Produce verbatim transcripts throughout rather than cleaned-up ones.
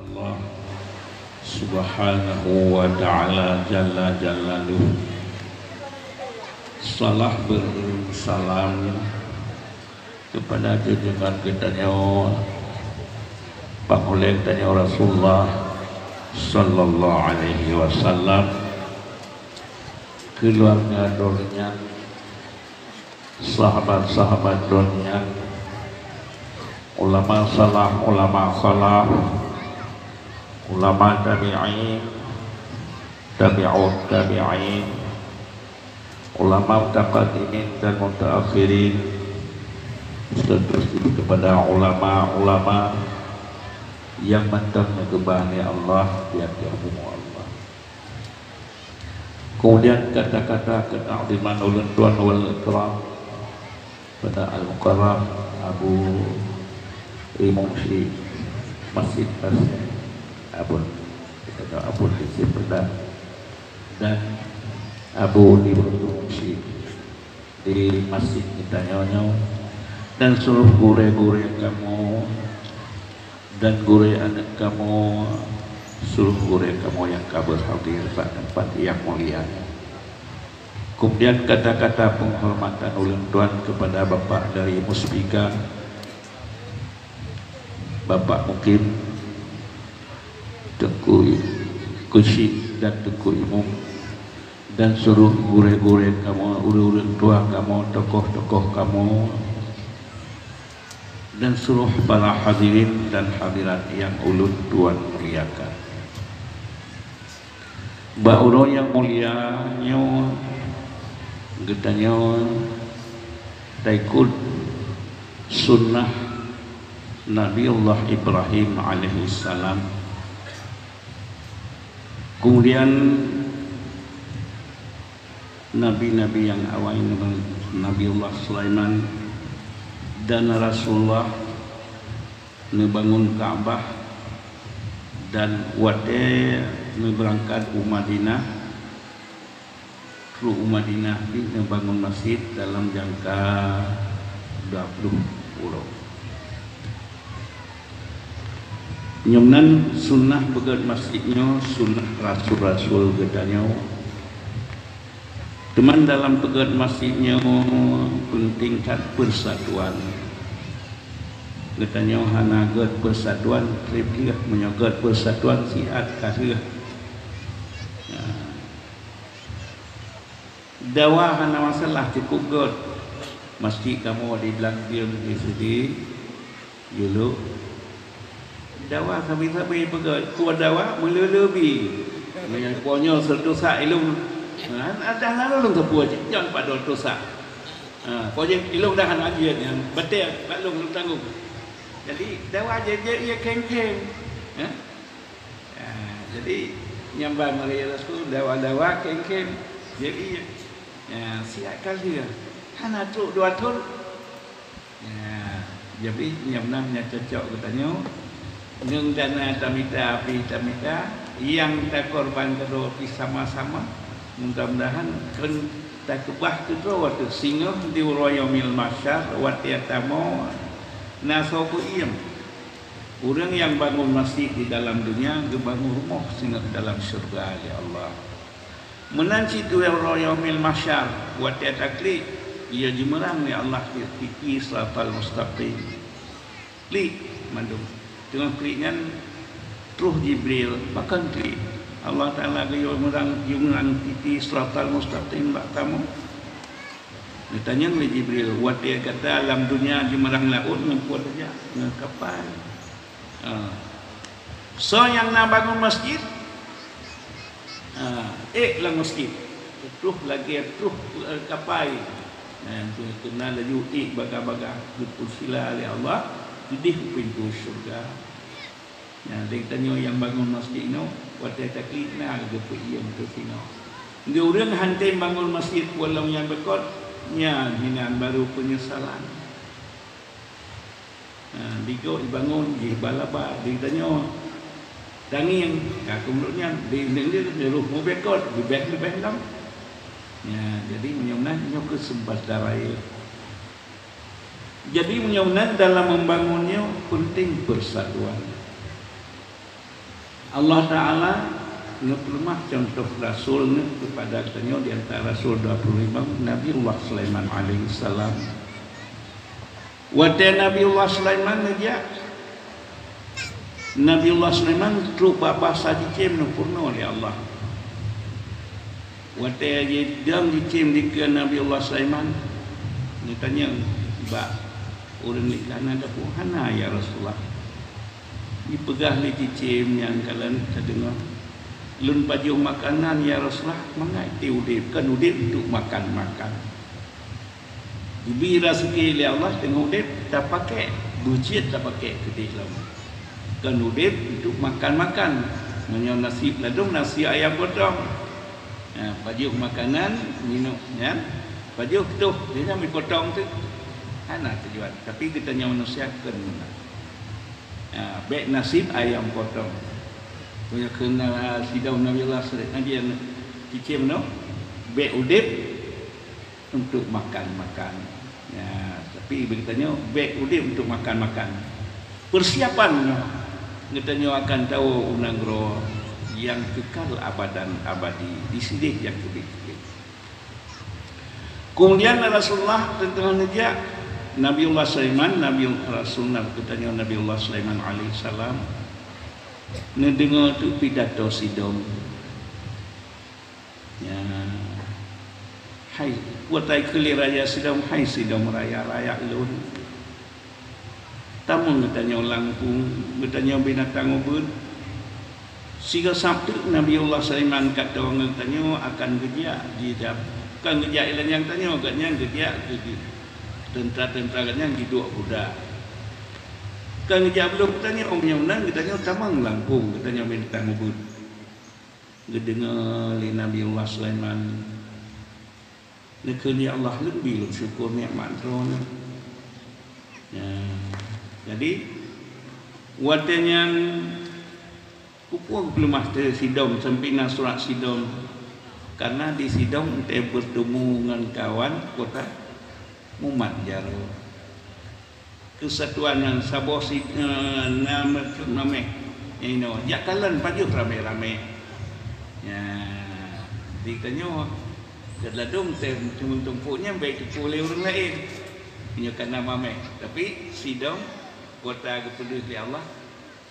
Allah Subhanahu wa Ta'ala Jalla Jalaluh. Salah beuirim salam keupada junjungan geutanyoe, Pangulée geutanyoe Rasulullah Sallallahu Alaihi Wasallam, keuluwarga droeneuh nyan, sahabat-sahabat droeneuh nyan, ulama salaf, ulama khalaf, ulama tabi'in, tabi'ut tabi'in, ulama mutaqaddimin dan mutaakhirin, seterusnya kepada ulama-ulama nyang mantong neukeubah lé Allah di ateueh bumoe Allah. Kemudian kata-kata ketakziman ulôn tuan wal ikram pada Al-Mukarram Abu Imum Syik Masjid Tasik, Abu, kita tahu Abu Tasik Pedak dan Abu Imum Syik di masjid geutanyoe nyoe, dan seluruh gurée-gurée kamoe, dan gurée aneuëk kamoe, seluruh gurée kamoe nyang ka berhadir bak teumpat nyang mulia nyoe. Kemudian kata-kata penghormatan ulôn tuan kepada Bapak dari Muspika, Bapak Mukim, Teungku Kusyik dan Teungku Imum, dan seluruh gurée-gurée kamoe, ureuëng-ureuëng tuha kamoe, tokoh-tokoh kamoe, dan seluruh para hadirin dan hadirat nyang ulôn tuan muliakan. Bak uroe nyang mulia nyoe, geutanyoe taikot sunnah Nabiullah Ibrahim alaihissalam. Kemudian nabi-nabi nyang awai, Nabiullah Sulaiman dan Rasulullah neubangun Ka'bah, dan watée neubeurangkat u Madinah, trok u Madinah pih neubangun masjid dalam jangka dua ploh uroe. Nyoe nan sunnah peugét masjid nyoe, sunnah rasul-rasul geutanyoe. Teuma dalam peugét masjid nyoe peunteng that persatuan. Geutanyoe hana gét persatuan, treb lheueh meunyoe gét persatuan siat ka lheueh. Ya. Dawa hana masalah, cukup gét. Masjid kamoe di Blang Diem di sudi, yue lok. Dawa sabe-sabe peugah, "Ku dawa meuleulebi." Meunyoe po nyoe seutusak ilong, ha, adah lalu lôn sapeue cit, nyan padub tusak. Ha, po jih ilong dah hana jeuet nyan, batée bak lôn lôn tanggong. Jadi, dawa jeuet-jeuet ie keng-keng. Ha? Ha, jadi, nyang ban meuraya Rasul, dawa-dawa keng-keng. Jadi, ha, siat ka lheueh. Hana trok dua thon. Ya, jadi nyang meunan nyang cocok geutanyoe. Ngon dana tamita, pih tamita, nyang takorban keudroe pih sama-sama. Mudah-mudahan kheun takeubah keudroe watée singoh di uroe Yaumil Mahsyar, watée tamoe na soe peuiem. Ureuëng nyang bangun masjid di dalam dunia geubangun rumoh singoh dalam syeuruga lé Allah. Meunan cit di uroe Yaumil Mahsyar, watée taklik, ia jimeurang lé Allah keu titi siratal mustaqim. Klik mandum. Teungoh klik nyan, troh Jibril, pakon klik? Allah Taala geuyue meurang, jimeurang titi siratal mustaqim bak kamoe. Geutanyong lé Jibril, "Watée gata lam dunia jimeurang laôt ngon peue tajak?" "Ngon kapai." Ha. Soe nyang na bangun masjid? Ha, ék lam masjid. Troh lagée troh, eh, kapai. Nah, nyang keunan laju ék bagah-bagah geupeusila lé Allah, keudeh u pintoe syeuruga. Nah, lé tanyoe nyang bangun masjid nyoe, watée taklik na geupeuiem keu singoh. Di ureuëng hana tem bangun masjid walong nyang beukot, nyan hinan barô peunyesalan. Ha, di gob jibangun, jih balaba, di tanyoe tangieng, ka keumeurok nyan, di, di, di, di roh mubekot, leubeh-leubeh lom. Ya, jadi meunyoe meunan, nyoe keuh seumpat darah. Jadi meunyoe meunan, dalam membangun nyoe penting persatuan. Allah Taala neupeuleumah contoh rasul Geuh keupada geutanyoe di antara rasul dua puluh lima, Nabiullah Sulaiman alaihissalam. Watée Nabiullah Sulaiman neujak, Nabiullah Sulaiman trok bak basa cicém neupeurunoe lé Allah. Watée jidong cicém dikeue Nabiullah Sulaiman, geutanyong bak ureuëng likana dapu, "Hana, ya Rasulullah." Jipeugah lé cicém nyan ka lheueh tadeungoe, "Lôn pajoh makanan, ya Rasulullah, mangat udeb, kon udeb untuk makan-makan." Geubri raseuki lé Allah teungoh udeb, tapakék, beujeuet tapakék keudeh lom. Kon udeb untuk makan-makan. Meunyoe nasib ladôm, nasi ayam potong. Ha, pajoh makanan, minum, nyan. Pajoh toh, dia nyan mipotong tu. Hana tujuan. Tapi geutanyoe manusia kon meunan. Ha, bék nasib ayam potong. Meunyoe kheun sidong Nabi Allah Sulaiman, cicém nyoe, bék udeb untuk makan-makan. Ya, tapi bagi tanyoe, bék udeb untuk makan-makan. Persiapan nyoe, geutanyoe akan tawoe u nanggroe nyang keukal abadan abadi, di sideh nyang keubiet-keubiet. Keumudian Rasulullah teungoh neujak, Nabiullah Sulaiman, Nabi Rasul, geutanyoe Nabiullah Sulaiman alaihissalam, neudeungoe teuk pidato sidong. Ya. Hai, watée kheun lé raja sidong, "Hai sidong raya, rakyat lôn. Tamong geutanyoe lampung, geutanyoe binatang ubeut. Sigoe sabab teuk Nabiullah Sulaiman ka teurimong geutanyoe akan geujak di dap-, kon geujak ilang nyang tanyoe, gobnyan geujak keu teuntra-teuntra gobnyan jiduek kuda. Kon geujak bloe geutanyoe, meunyoe meunan geutanyoe tamong lampung, geutanyoe binatang ubeut." Geudeungoe lé Nabiullah Sulaiman, neukheun, "Ya Allah, lôn bi lôn syukur nikmat Droeneuh." Ya. Jadi, watée nyan, peue geupeuleumaih teuk sidong sampoe na surat sidong, karena di sidong teuh beuteumu ngon kawan kota mumat jaroe. Keusatuan nyan saboh si, eh, na meukeusut mamèh. Nyang inoe, jak kalon pajoh ramé-ramé. Nyan, di tanyoe, keu ladôm teuh meutumpôk nyan bèk teupeue lé ureuëng laén. Nyoe ka na mamèh, tapi sidong kota geupeudeuh lé Allah,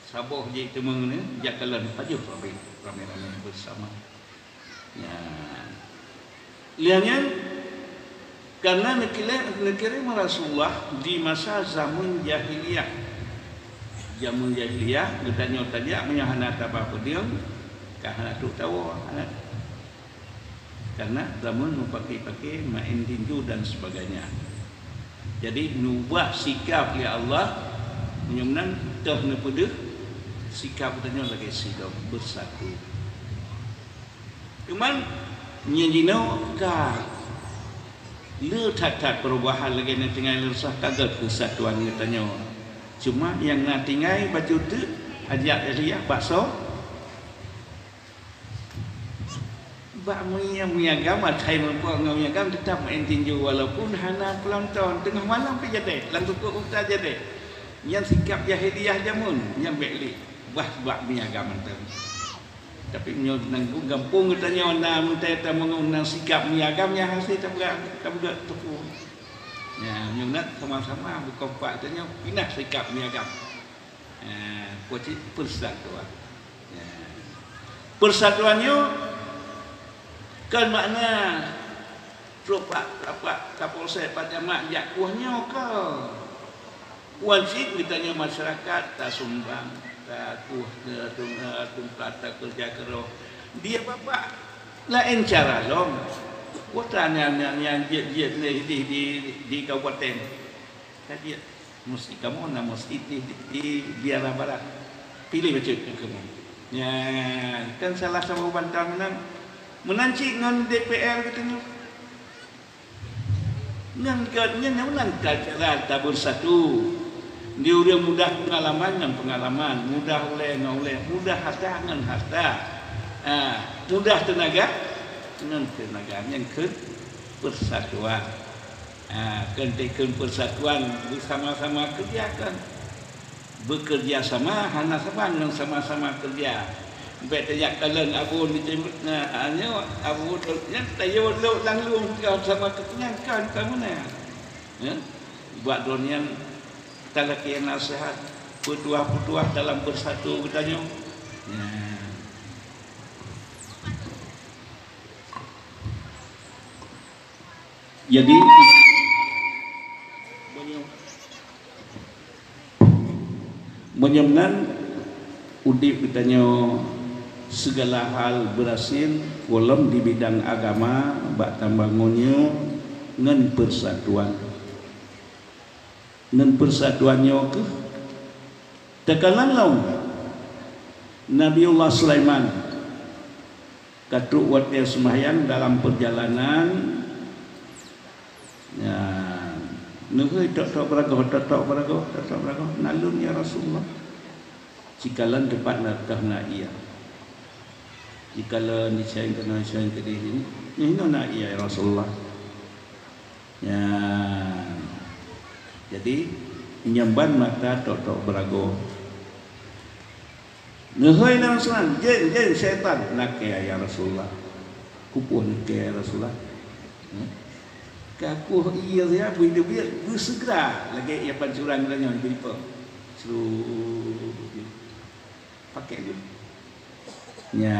saboh jih teumeuneuk jak kalon pajoh ramé, ramé-ramé beusama. Nyan. Lheueh nyan, karena neukirém, neukirém Rasulullah di masa zaman jahiliyah. Zaman jahiliyah, geutanyoe tajak meunyoe hana taba peudeueng, ka hana trok tawoe, hana. Karena zaman meupaké-paké maén tinju dan sebagainya. Jadi, neubah sikap lé Allah, meunyoe meunan toh neupeudeuh sikap geutanyoe lagèe sidong beusatu. Cuman, nyan jinoe ka le that-that perubahan lagèe nyang tinggai lôn rasa ka gèt keusatuan geutanyoe. Cuma nyang na tinggai bacut teuk, hajat jahiliyah, bakso. Bak mie, mie agam, asai meurumpok ngon mie agam, teutap maén tinju, walaupun hana peunonton. Teungoh malam pih jadi, lam pukok uta jadi. Nyan sikap jahiliyah jameun, nyan bèk lé. Bah bak mie agam mantong. Tapi meunyoe nanggroe gampông geutanyoe na meutai tameungon na sikap mie agam nyang hase tapeugah, tapeugah teupeu. Nyan, meunyoe na sama-sama beukompak tanyoe pinah sikap mie agam. Nyan, po cit peusatuan. Nyan. Peusatuan nyoe kon makna trok bak, bak Kapolsek, bak Camat jak kueh nyoe ka. Wajéb geutanyoe masyarakat tasumbang, takueh, tatum-, tatumpat, takeureuja keudroe. Di Bapak laén cara lom. Kota nyang, nyang, nyang jeuet-jeuet lé di, di, di kabupaten. Ka jeuet. Meusti kamoe na meusti di, di, di Biara Barat. Piléh bacut ngon kamoe. Nyan, kan salah saboh bantuan meunan. Meunan cit ngon D P R geutanyoe. Ngon gobnyan meunan cara tabeusatu. Di ureuëng mudah peungalaman ngon peungalaman, mudah ulèe ngon ulèe, mudah hareuta ngon hareuta. Ha, mudah teunaga ngon teunaga, nyan kheun peusatuan. Ha, kon teuh kheun peusatuan, beusama-sama keureuja kon. Beukeureuja sama hana saban ngon sama-sama keureuja. Bék tajak kalon Abu Nijim, na, nyoe Abu nyan tayo lok lam lueng ka sama keunyan kan kamu na. Ya? Buat droe nyan talakée nasihat, peutuah-peutuah dalam beusatu geutanyoe. Ya. Jadi, meunyoe, meunyoe meunan udeb geutanyoe sigala hal beurhasil, ulôn di bidang agama bak tambangon nyoe ngon persatuan. Ngon persatuan nyoe kheueh teuka lom Nabiullah Sulaiman ka trok watée seumahyang dalam peurjalanan, ya, neuhôi tok-tok beuragoe, tok-tok beuragoe, tok-tok beuragoe, "Na lôn, ya Rasulullah." Sikalon teumpat na, toh na ié. Sikalon disayang keunoe, disayang keudeh, "Nyoe na ié, ya Rasulullah." Ya. Jadi, nyamban mata tok-tok beuragoe. Neuhôi na Rasulullah, "Jén, jén, syaitan." "Nakée, ya Rasulullah." "Keupeue nakée, ya Rasulullah?" Hmm? "Ka kueh ié siat, beuideuk-biet, beuseugra lagée ié pancuran geutanyoe beulipoh." Sru-, pakai jih. Nya,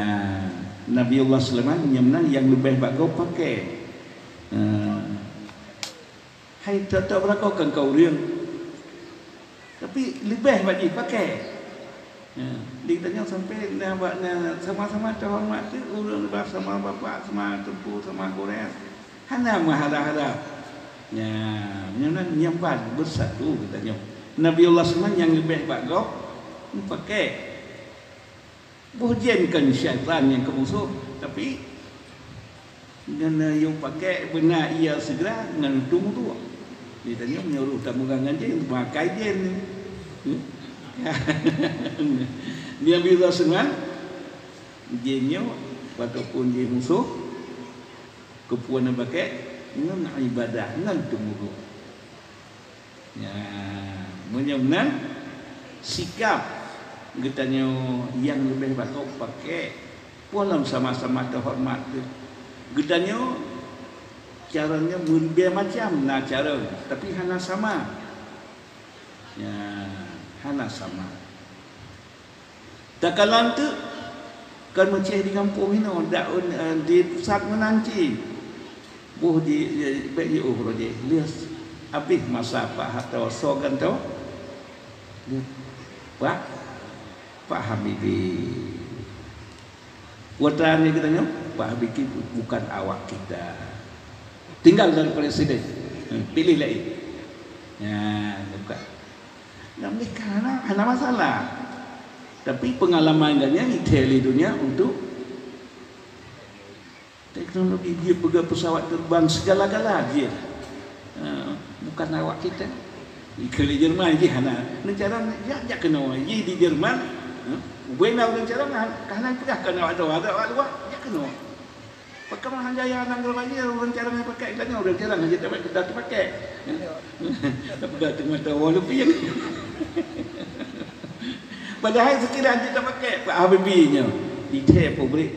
Nabiullah Sulaiman nyang meunan nyang leubeh bak gob pakai. Ha. Hai tok-tok beuragoe kan ka ureuëng. Tapi leubeh bak jih pakai. Ha. Di geutanyoe sampai na bak na sama-sama teuhoreumat tu ureuëng leubeh sama bapak, sama teungku, sama gurée. Hana meuharab-harab. Nya, nyoe nan nyamban beusatu geutanyoe. Nabiullah Sulaiman nyang leubeh bak gob pakai. Boh jén kon syaitan nyang keu musoh, tapi ngon yue pakai beuna ié seugra ngon tueng duek. Di tanyoe meunyoe roh tapeugah ngon jén, makai jén. Dia bila seungan, jén nyoe ataupun jén musoh, keupeue na pakai ngon ibadah, ngon tueng duek. Ya, meunyoe meunan, sikap geutanyoe nyang leubeh bagoe pakai, walau sama-sama teuhoreumat teuh. Geutanyoe carông nyoe meuribée macam na carông, tapi hana sama. Ya, hana sama. Takalon teuk kon meucéh di gampông inoe, dak, eh, di pusat meunan cit. Boh di, eh, bék jiôh roh jih. Lheueh abéh masa Pak Harto soe gantoe. Lheueh Pak, Pak Habibie. Putra ni katanya, Pak Habibie bukan awak kita. Tinggal dari presiden. Hmm, pilih lain. Ya, bukan. Nyang meuningka hana, hana masalah. Tapi peungalaman gobnyan jithée lé donya untuk teknologi, jeuet peugah pesawat terbang segala-gala jeuet. Ha, bukan awak kita. Ikeu lé Jerman jih hana. Neucarông jak, jak keunoe. Jih di Jerman, ha, ubé na ureuëng carông ka hana peugah keu awak droe, awak luwa jak keunoe. Pakon han jaya nanggroe banjir, ureuëng carông nyang pakai geutanyoe, ureuëng carông hana jeuet tapake. Tapi dah teumata woe lupieng. Padahai seukira jeuet tapake, Pak Habibie nyoe. Jithée pabrik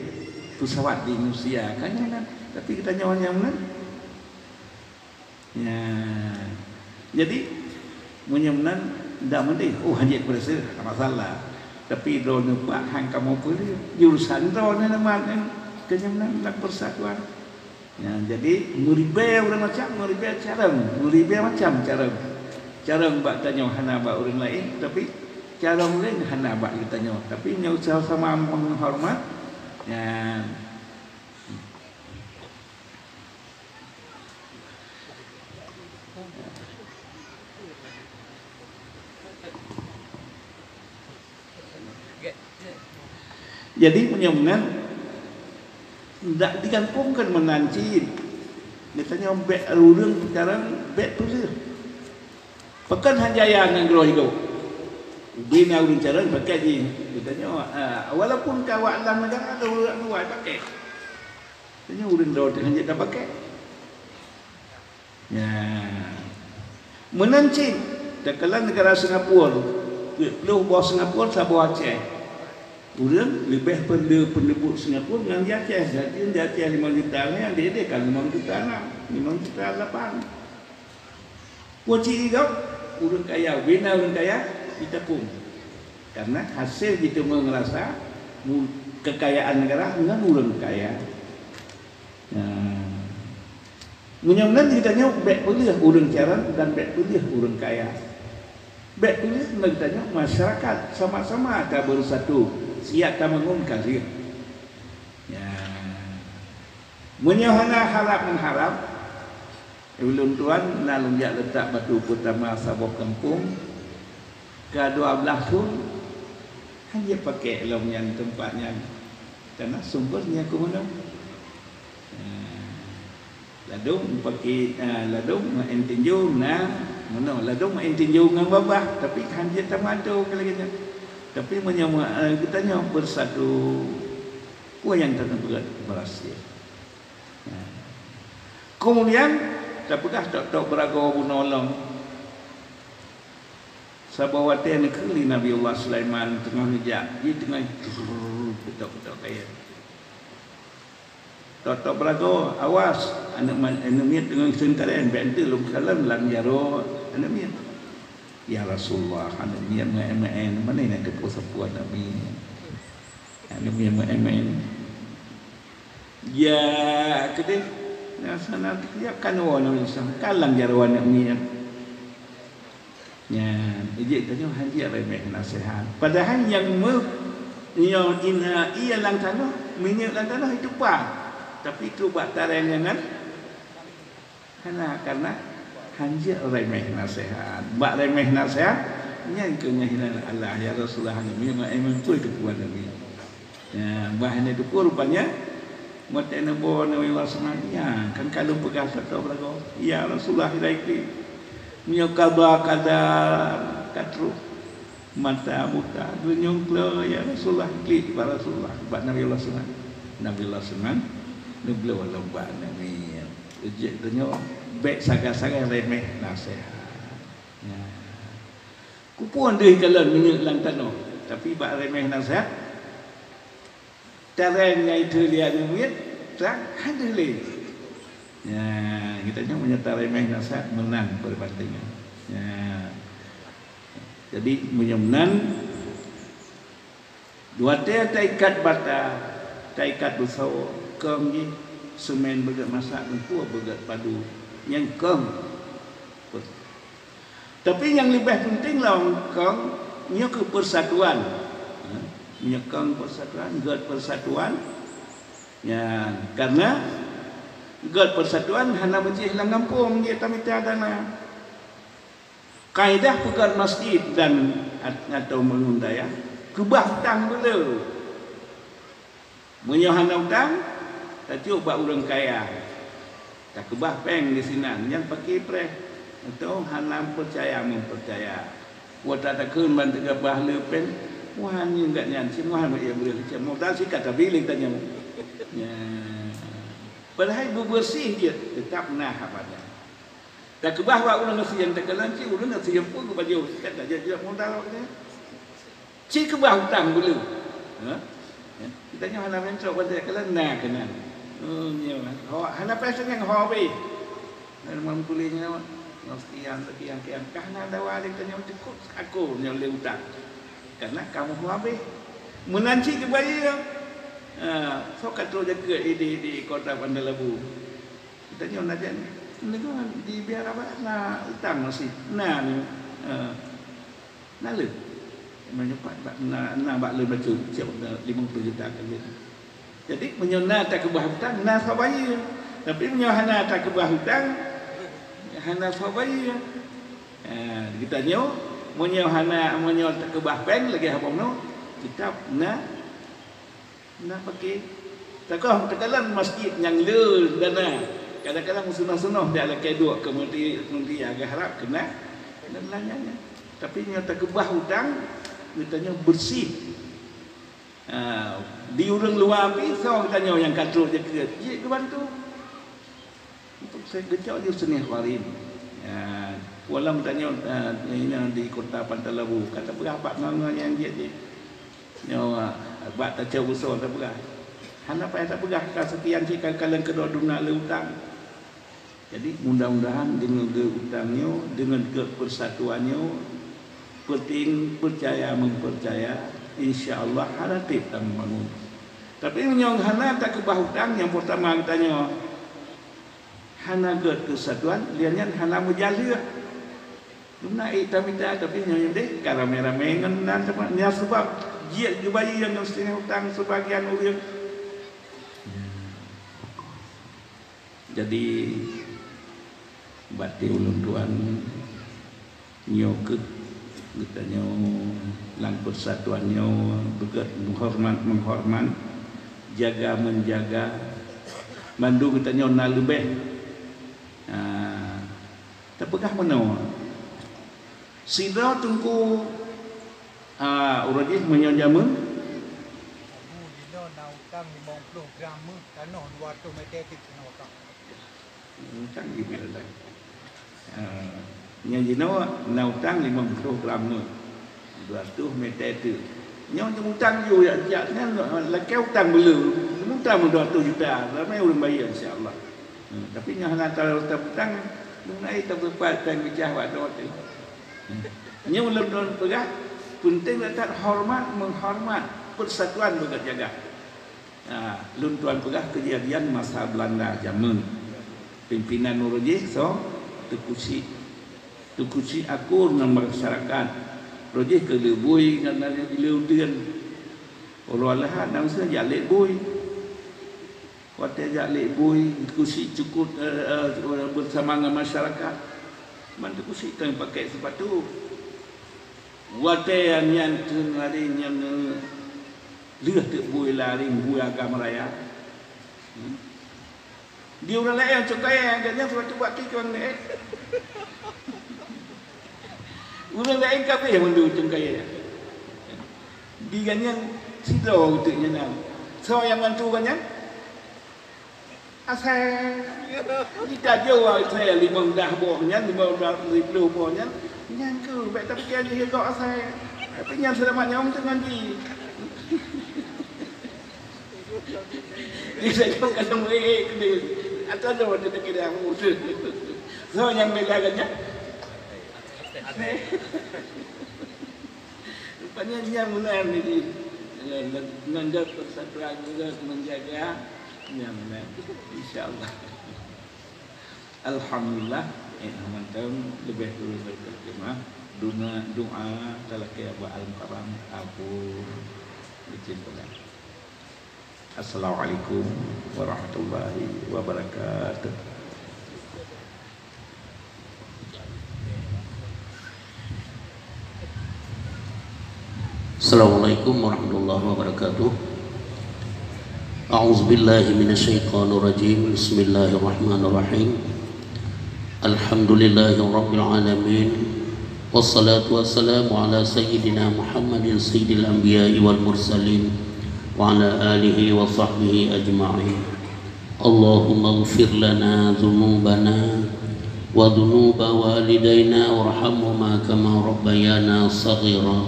pesawat di Rusia. Kan nyan, tapi geutanyoe nyang meunan. Ya. Jadi, meunyoe meunan, dak meudeh. Oh, hanjeuet peureuseue, hana masalah. Tapi droeneuh Pak han kamoe peureulee. Jurusan droeneuh nama nyan, keu nyang meunan lam persatuan. Ya, jadi, meuribée ureuëng macam, meuribée carông. Meuribée macam carông. Carông bak tanyoe hana bak ureuëng laén, tapi carông laén hana bak geutanyoe. Tapi, nyoe sama-sama meuhoreumat, ya. Jadi, meunyoe meunan, dak digampông kon meunan cit. Geutanyoe bék ureuëng peucarông, bék peuleueh. Pakon han jaya nanggroe higob. Ubé na ureuëng carông pakai jih. Geutanyoe, ah, walaupun ka awak lam neugara, ureuëng luwa pakai. Tanyoe ureuëng droe teuh hanjeuet tapake. Ya. Meunan cit, takalon neugara Singapura, peuet ploh boh Singapura, saboh Aceh. Ureuëng leubeh peureulee peuneubut Singapura ngon di Aceh. Jadi di Aceh limong juta nyan, di Aceh kan limong juta enam, limong juta lapan. Kuci igop, ureuëng kaya, bina ureuëng kaya, jitapong. Karena hasil jiteumé ngeurasa mu-, kekayaan negara ngon ureuëng kaya. Nah, meunyoe nan geutanyoe bék peuleueh ureuëng carông dan bék peuleueh ureuëng kaya. Bék peuleueh geutanyoe masyarakat sama-sama ka bersatu, siat tameungon ka lheueh. Ya. Meunyoe hana harab meuharab, ulôn tuan na lôn jak leutak batu peutama saboh gampông ka dua blaih thon, hana jeuet pakai lom nyan teumpat nyan, karena sumber nyan keumeunang. Ladôm pakai, ah, ladôm maén tinju na, meunoe ladôm maén tinju ngon babah, tapi hana jeuet tamato keu lagée nyan. Tapi meunyoe, ah, geutanyoe bersatu, peue nyang taneuk beuet berhasil. Nah. Keumudian tapeugah tok-tok beuragoe bunoe lom. Saboh watée neukheun lé Nabiullah Sulaiman teungoh neujak, jih teungoh peutok-peutok kayée. Tok-tok beuragoe, awas, aneuëk ma-, aneuëk miet teungoh seungkaren, bék enteuk lôn kalon lam jaroe aneuëk miet. Ya Rasulullah, aneuëk miet meu'én-meu'én, meunan na teupeue sapeue aneuëk miet. Aneuëk miet meu'én-meu'én. Ya, keudeh, na sana ya kan woe Nabi Isa, kan lam jaroe aneuëk miet. Nyan, jih tanyoe hana jeuet remeh naseuhat. Padahai nyang meu-, nyoe ina ié lam tanoh, minyeuk lam tanoh itu paih. Tapi trok bak tareng nyan hana, karena hana jeuet remeh naseuhat. Bak remeh naseuhat, nyan keuh nyang hina Allah, ya Rasulullah, hana minyeuk mak emang pun itu kuat Nabi. Ya, bah ini tu pun rupanya, watée neuboh Nabi Sulaiman, ya, kan ka lôn peugah saboh beulagoe. Ya Rasulullah, hidayah klik. Meunyoe kaba kada ka trok mata buta, geunyong klo, ya Rasulullah, klik bak Rasulullah, bak Nabi Sulaiman. Nabi Sulaiman neubloe lom bak Nabi. Jeuet tanyoe bék sagai-sagai remeh naseuhat. Ya. Kupeue deuh kalon minyeuk lam tanoh, tapi bak remeh naseuhat, tareng nyang iteue lé aneuëk miet, trang hana lé. Ya, geutanyoe meunyoe taremeh naseuhat meunan peubandingan. Ya. Jadi meunyoe meunan, watée taikat bata, taikat beusoe, kong jih seumén beugét masak, lumpur beugét padu, nyan kong. Tapi nyang leubeh penting lam kong nyoe keuh persatuan. Ha, nyoe kong persatuan, gét persatuan. Ya, karena gét persatuan hana beujih lam gampông jih tamita dana. Kaidah peugét masjid dan at-, atau bangun dayah, keubah utang dulu. Meunyoe hana utang, tacok bak ureuëng kaya. Takeubah péng di sinan, nyan paké preh. Atau hana peucaya meupeucaya. Kuota takheun ban teukeubah le péng, muhan nyan gak nyan, simuhan bak ia breuh cit modal sikat tabi lé tanyoe. Nya. Padahai beubeureuséh jeuet, teutap na haba nyan. Takeubah bak ureuëng gasien, takalon cit ureuëng gasien pun geupajoh sikat tajak-jak modal awak nyan. Ci keubah utang dulu. Ha? Ya. Geutanyoe hana meucok watée kalon na keunan. Oh, nyoe. Ho, hana peue seunang ho habéh. Lam kulit nyoe, nyoe sekian, sekian, sekian. Ka hana dawa lé geutanyoe cukup aku nyoe lé utang. Karena kamoe ho habéh. Meunan cit geubayeue. Ha, sok ka trok jakeuet di, di kota Bandar Labu. Geutanyoe na jan, di biara na utang masih. Na ni. Ha. Na lé. Meunyoe pat bak, na, na bak lé bacut, siap na limong ploh juta ka lé. Jadi, meunyoe na takeubah utang, na soe bayeue. Tapi meunyoe hana takeubah utang, hana soe bayeue. Ha, geutanyoe, meunyoe hana, meunyoe takeubah péng lagée haba nyoe, teutap na Na paké. Takoh teukalon masjid nyang le dana. Kadang-kadang meusunah-sunah dak lakée duek keu menteri, menteri agak harap keunan. Keunan belanjanya. Tapi nyoe takeubah utang, geutanyoe bersih. Ha, di ureuëng luwa pih soe geutanyoe nyang ka trok jakeuet, jeuet geubantu. Untuk saya geucok jih seunih warim. Ya, walau tanyoe, eh, ina di kota Pantai Labu, kata peugah bak ngon-ngon nyang jeuet jih. Nyoe, Bak tacok usoe tapeugah. Hana payah tapeugah ka sekian cit ka kalon keudroe duna lé utang. Jadi, mudah-mudahan deungon geuh utang nyoe, deungon geuh persatuan nyoe, peuting peucaya meupeurcaya, insya Allah hana treb tameubangun. Tapi meunyoe hana takeubah utang, nyang peurtama geutanyoe hana gét keusatuan, lheueh nyan hana meujaleueh. Duna ék tamita, tapi nyoe deh ka ramé-ramé ngon nan teuma. Nyan sabab jeuet geubayeue ngon seutingah utang sibagian ureuëng. Jadi, batin ulôn tuan nyoe keuh geutanyoe lam persatuan nyoe beugét meuhoreumat-meuhoreumat, jaga-menjaga, mandum geutanyoe na leubeh. Ah, tapeugah meunoe. Sidroe teungku, ah, uroe jih meunyoe jameun. Abu jinoe na utang limong ploh gram méuh, tanoh dua ratus meter teuk keunoe utang. Utang jih bila dah. Ah, nyan jinoe na utang limong ploh gram méuh. Dua ratus meter teuk. Nyoe utang ju jak-jak nyan lakée utang beu le. Utang dua ratus juta. Ramé ureuëng bayeue insya Allah. Hmm, tapi nyoe hana tapeutang, meunai tapeupah péng peucah bak dot. Hmm. Nyoe ulôn, ulôn peugah, peunteng that hormat, meuhormat, persatuan beugét jaga. Ha, lôn tuan peugah keujadian masa Belanda jameun. Pimpinan uroe jih soe? Teuku Chik. Teuku Chik akur ngon masyarakat. Uroe jih keu le bui ngon le uteuen. Uroe Ahad na meuseujid jak lét bui. Watée jak lét bui, Teuku Chik cukut, eh, eh, beusama ngon masyarakat. Man Teuku Chik kan pakèk seupatu. Watée nyan kheun lari nyan, eh, lheueh teuk bui lari bui agam raya. Hmm. Di ureuëng laén cukée gobnyan seupatu bak kaki ureuëng laén. Ureuëng laén kabeh mandum cukée. Di gobnyan sidroe uteuk nyan. Soe nyang bantu gobnyan? Asèe. Jitajoe asèe limong blah boh nyan, limong blah, lhèe ploh boh nyan. Nyan keuh, bèk tapike jih gob asèe. Tapi nyan seulamat nyawöng teungon jih. Di sajoe ka seumeue keudeh. Atau ada waktu terkira musuh. So, nyang bela gata? Asèe. Rupanya nyan meunan jadi, eh, ngon, ngon persatuan juga menjaga nyan meunan. Insya Allah. Alhamdulillah, eh, mantong leubeh kureueng terjemah. Doa, doa talakée bak Al-Mukarram, Abu Ijin Pulang. Assalamualaikum warahmatullahi wabarakatuh. Assalamualaikum warahmatullahi wabarakatuh. A'udzubillahi minasyaitonirrajim. Bismillahirrahmanirrahim. Alhamdulillahirabbil alamin. Wassalatu wassalamu ala sayyidina Muhammadin sayyidil anbiya'i wal mursalin wa ala alihi wa sahbihi ajma'in. Allahumma ighfir lana dzunubana wa dzunuba walidaina warhamhuma kama rabbayana shaghira,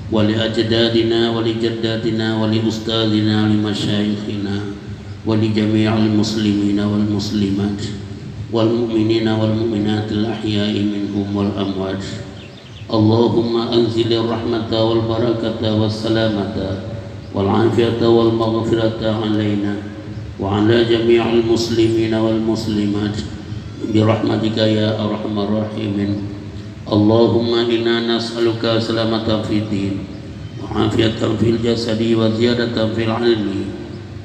wa li ajdadina wa li jaddatina wa li ustadzina wa li masyaikhina wa li jami'il muslimina wal muslimat wal mu'minina wal mu'minatil ahya'i minhum wal amwat. Allahumma anzilir rahmata wal barakata was salamata wal afiyata wal maghfirata alaina wa ala jami'il muslimina wal muslimat bi rahmatika ya arhamar rahimin. Allahumma inna nas'aluka salamatan fid din wa afiyatan fil jasadi wa ziyadatan fil ilmi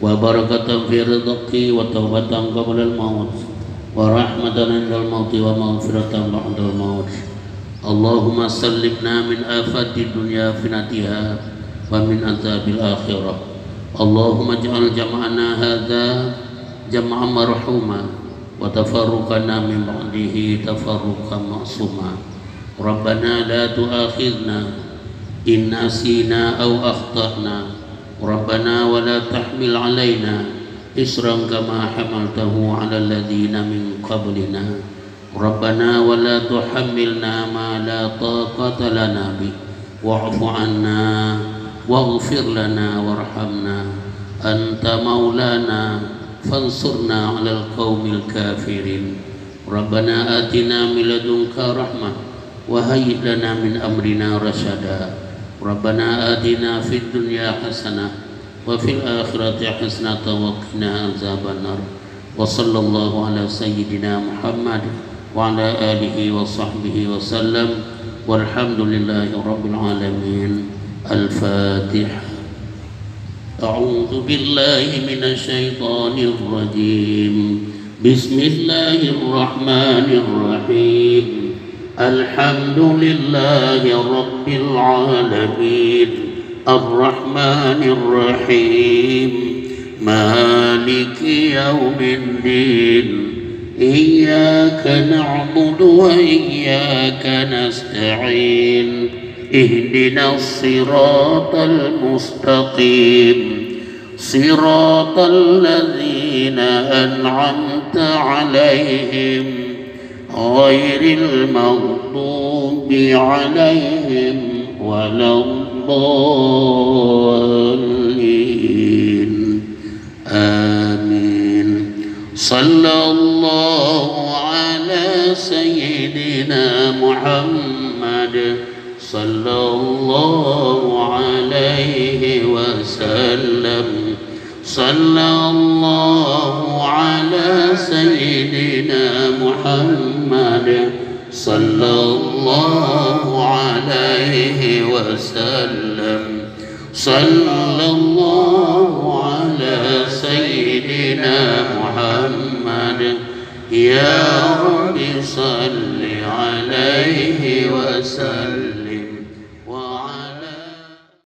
wa barakatan fir rizqi wa taubatan qablal maut wa rahmatan indal mauti wa maghfiratan ba'dal maut. Allahumma sallimna min afatid dunya wa fitnatiha wa min adzabil akhirah. Allahumma ij'al jam'ana hadza jam'an marhuma wa tafarruqana min ba'dihi tafarruqan ma'suma. Rabbana la tu'akhidna in nasina aw akhtana. Rabbana wa la tahmil 'alaina isran kama hamaltahu 'alal ladzina min qablina. Rabbana wa la tuhammilna ma la taqata lana bih, wa'fu 'anna, واغفر لنا وارحمنا، أنت مولانا فانصرنا على القوم الكافرين. ربنا آتنا من لدنك رحمة وهيئ لنا من أمرنا رشدا. ربنا آتنا في الدنيا حسنة وفي الآخرة حسنة وقنا عذاب النار. وصلى الله على سيدنا محمد وعلى آله وصحبه وسلم. والحمد لله رب العالمين. الفاتحة. أعوذ بالله من الشيطان الرجيم. بسم الله الرحمن الرحيم. الحمد لله رب العالمين. الرحمن الرحيم. مالك يوم الدين. إياك نعبد وإياك نستعين. اهدنا الصراط المستقيم. صراط الذين أنعمت عليهم غير المغضوب عليهم ولا الضالين. آمين. صلى الله على سيدنا محمد. صلى الله عليه وسلم. صلى الله على سيدنا محمد. صلى الله عليه وسلم. صلى الله على سيدنا محمد. يا رب صل عليه وسلم.